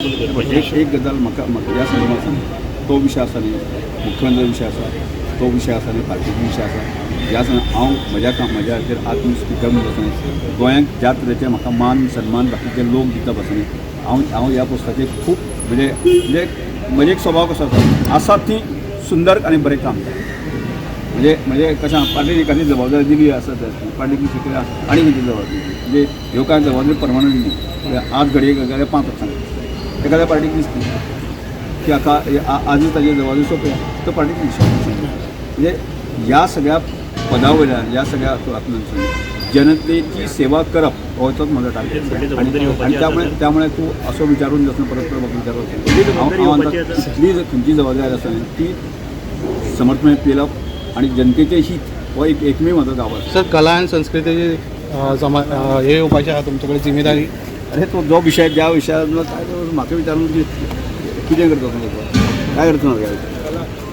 एक एक गजाल म्हाका म्हाका ह्या संदर्भात सांग, तो विशय आसा न्ही, मुख्यमंत्री विशय आसा, तो विशय आसा न्ही, पार्टीचो विशय आसा. ह्या संदर्भात हांव म्हज्या काम म्हज्या हाचेर आज स्पिकर म्हणटा आसतना गोंयांक ज्या तरेचे म्हाका मान सन्मान बाकीचे लोक दिता आसतना हांव हांव ह्या पोस्टाचेर खूब म्हणजे म्हणजे म्हजे एक स्वभाव कसो आसा, आसा ती सुंदर आनी बरें काम करप. म्हणजे म्हणजे कशें आहा, पार्टीन एखादी जबाबदारी दिली आसा, पार्टीक दुसरी आनी खंयची जबाबदारी दिली म्हणजे ह्यो कांय जबाबदारी परमनंट न्ही. म्हणजे आज घडये एखाद्या 5 वर्सांक एखाद्या पार्टीक दिसता की हाका आजच ताजी जबाबदारी सोंपया, तो पार्टीक दिसता. म्हणजे ह्या सगळ्या पदा वयल्यान, ह्या सगळ्या हातूंतल्यान जनतेची सेवा करप हो तोच म्हजो टार्गेट. आनी आनी त्यामुळे त्यामुळे तूं असो विचारून जसो परत परत म्हाका विचारप, हांव हांव आतां कितली खंयची जबाबदारी आसा न्ही, ती समर्थपणे पेलप आणि जनतेचे हित हो एक एकमेव म्हजो दावो आसा. सर, कला आनी संस्कृतीची जमा हे येवपाची आहा तुमचे कडेन जिम्मेदारी. अरे, तो जो विशय, ज्या विशयान काय तो म्हाका विचारून कितें करता तूं, काय करता काय?